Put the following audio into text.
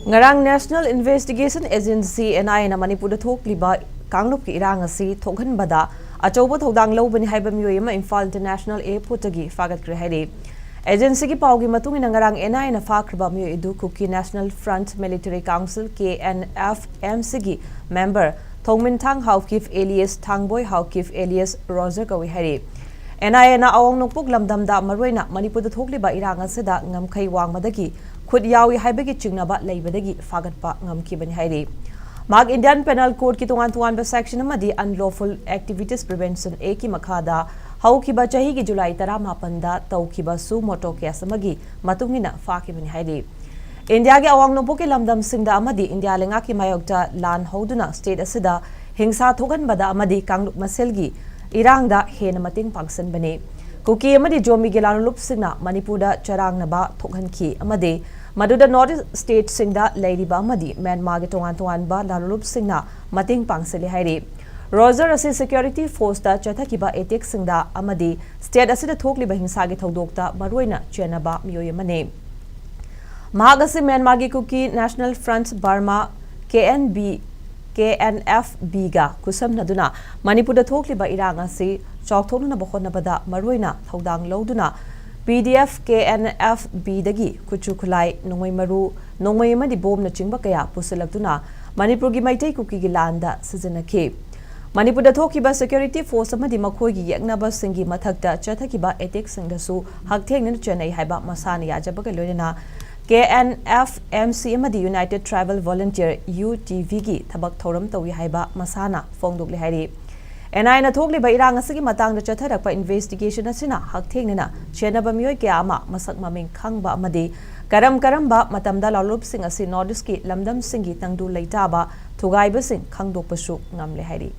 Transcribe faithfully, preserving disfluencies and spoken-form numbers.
ꯉꯔꯥꯡ National Investigation Agency, NIA, ꯅ ꯃꯅꯤꯄꯨꯔꯗ ꯊꯣꯛꯂꯤꯕ ꯀꯥꯡꯂꯨꯞꯀꯤ ꯏꯔꯥꯡ ꯑꯁꯤ ꯊꯣꯛꯍꯟꯕꯗ ꯑꯆꯧꯕ ꯊꯧꯗꯥꯡ ꯂꯧꯕꯅꯤ ꯍꯥꯏꯕ ꯃꯤꯑꯣꯏ ꯑꯃ ꯏꯝꯐꯥꯜ International Airport ꯇꯒꯤ ꯐꯥꯒꯠꯈ꯭ꯔꯦ ꯍꯥꯏꯔꯤ꯫ Agency ꯒꯤ ꯄꯥꯎꯒꯤ ꯃꯇꯨꯡ ꯏꯟꯅ, ꯉꯔꯥꯡ NIA ꯅ ꯐꯥꯈ꯭ꯔꯕ ꯃꯤꯑꯣꯏ ꯑꯗꯨ Kuki National Front Military Council, KNFMC ꯒꯤ member ꯊꯣꯡꯃꯤꯟꯊꯥꯡ Haokip alias ꯊꯥꯡꯕꯣꯏ Haokip alias Roger ꯀꯧꯏ ꯍꯥꯏꯔꯤ꯫ NIA ꯅ ꯑꯋꯥꯡ ꯅꯣꯡꯄꯣꯛ ꯂꯝꯗꯝꯗ, ꯃꯔꯨꯑꯣꯏꯅ ꯃꯅꯤꯄꯨꯔꯗ ꯊꯣꯛꯂꯤꯕ ꯏꯔꯥꯡ ꯑꯁꯤꯗ ꯉꯝꯈꯩ ꯋꯥꯡꯃꯗꯒꯤ ꯈꯨꯠ ꯌꯥꯎꯏ ꯍꯥꯏꯕꯒꯤ ꯆꯤꯡꯅꯕ ꯂꯩꯕꯗꯒꯤ ꯐꯥꯒꯠꯄ ꯉꯝꯈꯤꯕꯅꯤ ꯍꯥꯏꯔꯤ꯫ ꯃꯍꯥꯛ Indian Penal Code ꯀꯤ ꯇꯣꯉꯥꯟ ꯇꯣꯉꯥꯟꯕ section ꯑꯃꯗꯤ Unlawful Activities Prevention Act ꯀꯤ ꯃꯈꯥꯗ ꯍꯧꯈꯤꯕ ꯆꯍꯤꯒꯤ ꯖꯨꯂꯥꯏ ꯇꯔꯥꯃꯥꯄꯟꯗ ꯇꯧꯈꯤꯕ suo motu case ꯑꯃꯒꯤ ꯃꯇꯨꯡ ꯏꯟꯅ ꯐꯥꯈꯤꯕꯅꯤ ꯍꯥꯏꯔꯤ꯫ ꯏꯟꯗꯤꯌꯥꯒꯤ ꯑꯋꯥꯡ ꯅꯣꯡꯄꯣꯛꯀꯤ ꯂꯝꯗꯝꯁꯤꯡꯗ ꯑꯃꯗꯤ ꯏꯟꯗꯤꯌꯥ ꯂꯩꯉꯥꯛꯀꯤ ꯃꯥꯌꯣꯛꯇ ꯂꯥꯟ ꯍꯧꯗꯨꯅ state ꯑꯁꯤꯗ ꯍꯤꯡꯁꯥ ꯊꯣꯛꯍꯟꯕꯗ ꯑꯃꯗꯤ ꯀꯥꯡꯂꯨꯞ ꯃꯁꯦꯜꯒꯤ ꯏꯔꯥꯡꯗ ꯍꯦꯟꯅ ꯃꯇꯦꯡ ꯄꯥꯡꯁꯤꯟꯕꯅꯤ꯫ ꯀꯨꯀꯤ ꯑꯃꯗꯤ ꯖꯣꯃꯤꯒꯤ ꯂꯥꯂꯣꯂꯨꯞꯁꯤꯡꯅ ꯃꯅꯤꯄꯨꯔꯗ ꯆꯔꯥꯡꯅꯕ ꯊꯣꯛꯍꯟꯈꯤ ꯑꯃꯗꯤ ꯃꯗꯨꯗ North East state ꯁꯤꯡꯗ ꯂꯩꯔꯤꯕ ꯑꯃꯗꯤ ꯃ꯭ꯌꯥꯟꯃꯥꯔꯒꯤ ꯇꯣꯉꯥꯟ ꯇꯣꯉꯥꯟꯕ ꯂꯥꯂꯣꯂꯨꯞꯁꯤꯡꯅ ꯃꯇꯦꯡ ꯄꯥꯡꯁꯤꯜꯂꯤ ꯍꯥꯏꯔꯤ꯫ ꯔꯣꯖꯔ ꯑꯁꯤ security force ꯇ ꯆꯠꯊꯈꯤꯕ attack ꯁꯤꯡꯗ ꯑꯃꯗꯤ state ꯑꯁꯤꯗ ꯊꯣꯛꯂꯤꯕ ꯍꯤꯡꯁꯥꯒꯤ ꯊꯧꯗꯣꯛꯇ ꯃꯔꯨꯑꯣꯏꯅ ꯆꯦꯟꯅꯕ ꯃꯤꯑꯣꯏ ꯑꯃꯅꯤ꯫ ꯃꯍꯥꯛ ꯑꯁꯤ ꯃ꯭ꯌꯥꯟꯃꯥꯔꯒꯤ Kuki National Front Burma, KNB, KNFB ꯒ ꯈꯨꯠꯁꯝꯅꯗꯨꯅ ꯃꯅꯤꯄꯨꯔꯗ ꯊꯣꯛꯂꯤꯕ ꯏꯔꯥꯡ ꯑꯁꯤ ꯆꯥꯎꯊꯣꯛꯅꯅꯕ ꯍꯣꯠꯅꯕꯗ ꯃꯔꯨꯑꯣꯏꯅ ꯊꯧꯗꯥꯡ ꯂꯧꯗꯨꯅ PDF, KNFB ꯗꯒꯤ ꯈꯨꯠꯁꯨ ꯈꯨꯠꯂꯥꯏ, ꯅꯣꯡꯃꯩ ꯃꯔꯨ, ꯅꯣꯡꯃꯩ ꯑꯃꯗꯤ ꯕꯣꯝꯅꯆꯤꯡꯕ ꯀꯌꯥ ꯄꯨꯁꯤꯜꯂꯛꯇꯨꯅ ꯃꯅꯤꯄꯨꯔꯒꯤ ꯃꯩꯇꯩ ꯀꯨꯀꯤꯒꯤ ꯂꯥꯟꯗ ꯁꯤꯖꯤꯟꯅꯈꯤ꯫ ꯃꯅꯤꯄꯨꯔꯗ ꯊꯣꯛꯈꯤꯕ security force ꯑꯃꯗꯤ ꯃꯈꯣꯏꯒꯤ ꯌꯦꯛꯅꯕꯁꯤꯡꯒꯤ ꯃꯊꯛꯇ ꯆꯠꯊꯈꯤꯕ attack ꯁꯤꯡꯗꯁꯨ ꯍꯛꯊꯦꯡꯅꯅ ꯆꯦꯟꯅꯩ ꯍꯥꯏꯕ ꯃꯁꯥꯅ ꯌꯥꯖꯕꯒ ꯂꯣꯏꯅꯅ KNFMC ꯑꯃꯗꯤ United Tribal Volunteer, UTV ꯒꯤ ꯊꯕꯛ ꯊꯧꯔꯝ ꯇꯧꯏ ꯍꯥꯏꯕ ꯃꯁꯥꯅ ꯐꯣꯡꯗꯣꯛꯂꯤ ꯍꯥꯏꯔꯤ꯫ NIA ꯅ ꯊꯣꯛꯂꯤꯕ ꯏꯔꯥꯡ ꯑꯁꯤꯒꯤ ꯃꯇꯥꯡꯗ ꯆꯠꯊꯔꯛꯄ investigation ꯑꯁꯤꯅ ꯍꯛꯊꯦꯡꯅꯅ ꯆꯦꯟꯅꯕ ꯃꯤꯑꯣꯏ ꯀꯌꯥ ꯑꯃ ꯃꯁꯛ ꯃꯃꯤꯡ ꯈꯪꯕ ꯑꯃꯗꯤ ꯀꯔꯝ ꯀꯔꯝꯕ ꯃꯇꯝꯗ ꯂꯥꯂꯣꯂꯨꯞꯁꯤꯡ ꯑꯁꯤ North East ꯀꯤ ꯂꯝꯗꯝꯁꯤꯡꯒꯤ ꯇꯪꯗꯨ ꯂꯩꯇꯥꯕ ꯊꯨꯒꯥꯏꯕꯁꯤꯡ ꯈꯪꯗꯣꯛꯄꯁꯨ ꯉꯝꯂꯦ ꯍꯥꯏꯔꯤ꯫